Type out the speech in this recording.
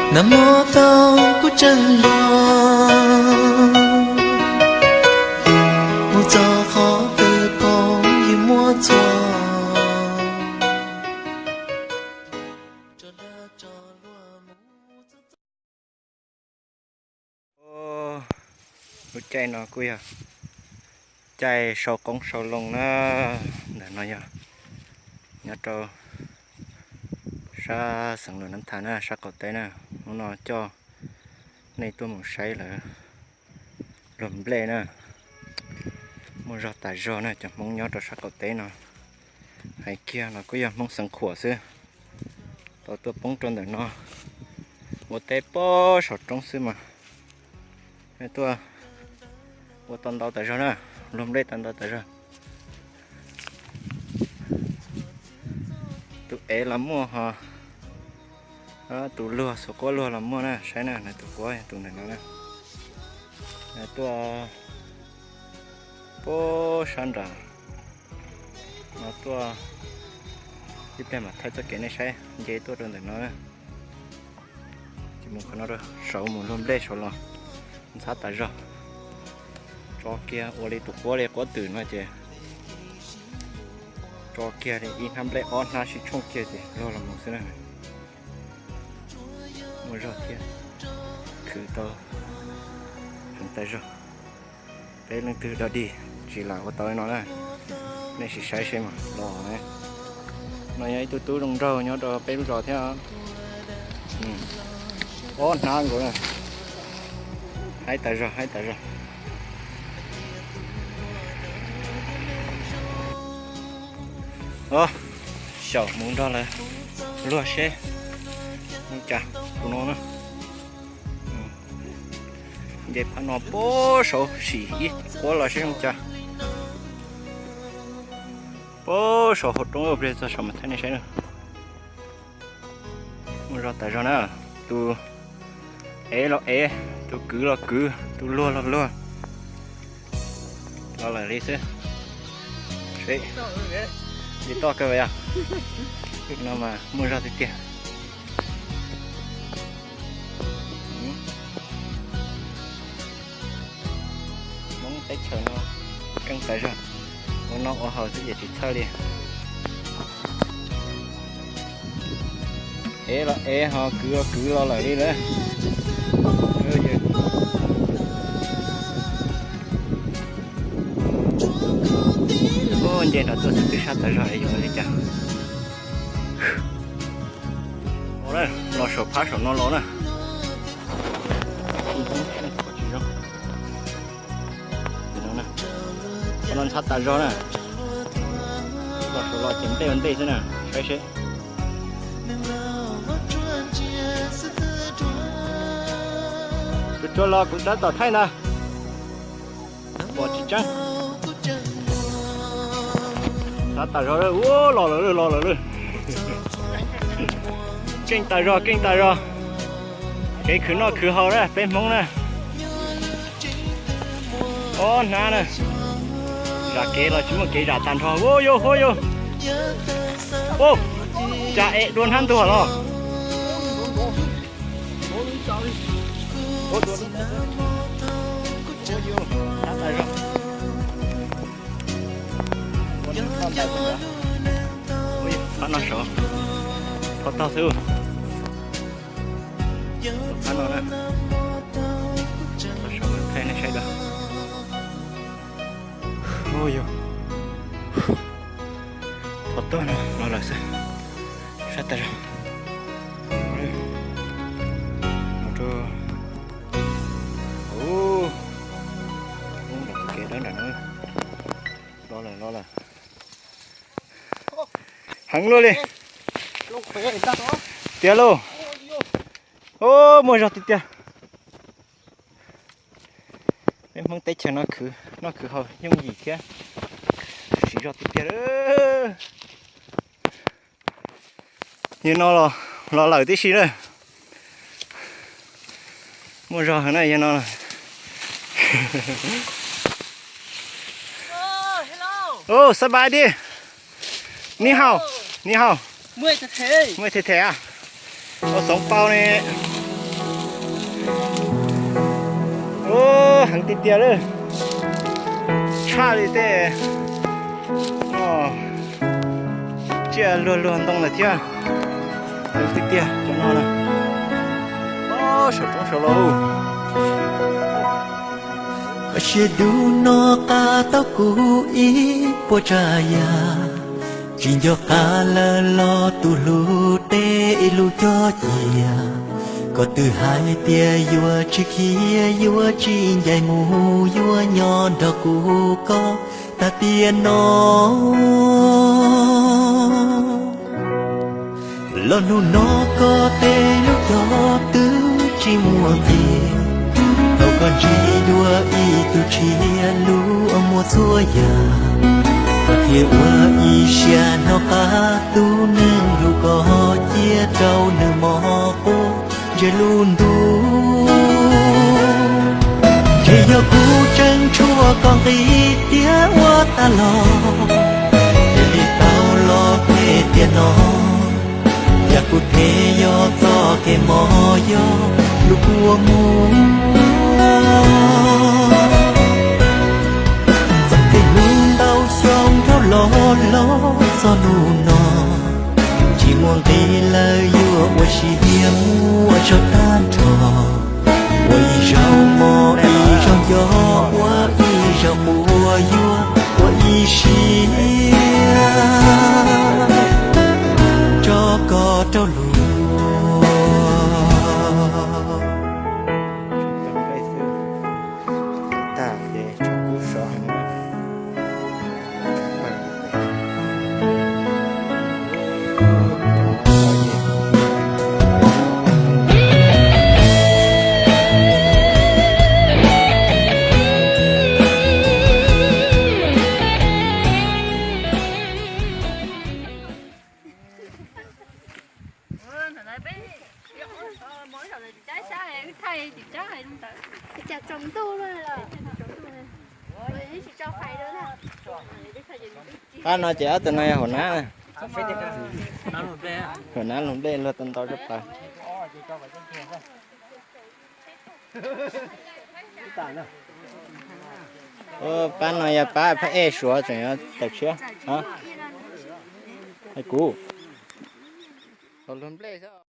Nag hmo thaum kuv tseem hluas, mus txog qhov twg phooj ywg muab txhua, tso dag tso luag mus. Lub caij no kuj yog caij sau qoob sau loo na. Ntawm no yog nyob rau sab xeev Luam Nab Thas na, sab qaum teb na. Hnub no coj nej tuaj mus saib lawv luag nplej na. Muaj zog tas zog na, cov Hmoob nyob rau sab qaum teb no hais kiag los kuj yog Hmoob Xeev Khuam xwb. Tau tuaj poob rau ntawm no, ua teb pob saum roob xwb mas tuaj ua tau ntau tas zog na, luag nplej tau ntau tas zog. Tus ev los muaj ho, tus luag xuas quab luag los muaj na, saib na, tus quab tus ntawm no na. Tuaj puag sab nram no tuaj, ib pliag mam thaij txoj kev nej saib, nce tuaj rau ntawm no na. Ces mus qhov no rau saud, mus luag nplej saud los ntxhab tas zog. Tso kiag ua li tus quab li quab twm no ces tso kiag li ib hnab nplej ob hnab sib tshooj kiag ces luag los mus xwb na. Muaj zog thiab, khwv tau heev tas zog. Peb leej twg dog dig tsis lam ua tau li no na, nej sim saib seb mas los. No yog ib tug tub zoo nraug nyob rau peb lub zos thiab. Ob hnab nkaus na, haib tas zog, haib tas zog. Xyaum mus nrog lawv luag seb ua cas tus no na. Nce phab no puag saud sim ib quab los seb zoo cas. Puag saum hauv roob ua pliag txog saum mas thaij nej saib na. Muaj zog tas zog na, tus ev los ev, tus kwv los kwv, tus luag los luag. Los lawm li xwb. Seb, li toj kawg yog. No mas muaj zog tiag tiag. Hmoob teb chaws no keej tas zog, ua noj ua haus xwb ces tsis txhawj li. Ev los ev ho kwv los kwv los lawm li lawm. Nce nrad tuaj xwb twb sab tas zog es yuav li cas. Los saum phab saum no los na. Qhov no ntxhab tas zog na. Los saud los ces nplej ua ntej xwb na, saib seb. Kuv tsuas los kuv tab tom thaij ntag. Pom tsis tseeb. Ntxhab tas zog, ua los lawm, los lawm. Keej tas zog, keej tas zog. Kev khwv noj khwv haus na peb Hmoob na. Ob hnab na. Zam kev los tsis muaj kev zam tag nrho, ua yus, ua yus. Ua, cas ev dua hnab ntuag los. Phab no saud, phab tog xwb. Phab no na, thaij nej saib dua. Ua yus, phab tog no los lawm xwb, sab tas zog. Ub, ub, nram tus kev dawb nram no, los lawm, los lawm. Heev luaj li. Tiag lauj. Ub, muaj zog tiag tiag. Peb Hmoob teb chaws no khwv noj khwv haus yooj yim thiab, siv zog tiag tiag. Yog no los lawm tib si lawm. Muaj zog heev na yog no. Ub, xab npais di. Ni hau, ni hau. Muaj them them a. Ua xoov pau ne. Heev tiag tiag lawm, tshaj li tej tsiaj luag luag ntoo lawm thiab. Heev tiag tiag cov no na. Saum roob saud lauj. Koj siab dub no qab tau kuv ib puas tsav yam, tsis nco qab lawm los tus hlub teb ib lub cog cia. Koj twb hais tias yuav tsis khiav yuav tsis ncaim mus, yuav nyob nrog kuv koj tag tiam no. Los hnub no koj tej lub cog twb tsis muaj nqis, thaum koj ntsib dua ib tug tshiab lub muaj txhua yam. Koj thiaj ua ib siab hnov qab tus neeg hlub koj cia rau nws mob quaj ntsej lub ntuj. Ntshe yog kuv tseem tshuav koj nqis tiag ua tag los, thiaj li tau los phem tiam no. Yam kuv them yog txoj kev mob yog lub kua muag. Txoj kev hlub ntau xyoo dhau los los txog hnub no, tsis muaj nqis lawm yuav ua siab muaj zog tag nrho. Ua ib zaug mob ib zaug nco, ua ib zaug quaj yuav ua ib siab tso koj rau luag. Pab no ces ob tug no yog hauv nab, hauv nab luag nplej luag tau ntau zog plaws. Pab no yog pab phab ej suav tseem yuav tawm tshiab. Hais kuv, hauv luag nplej xwb.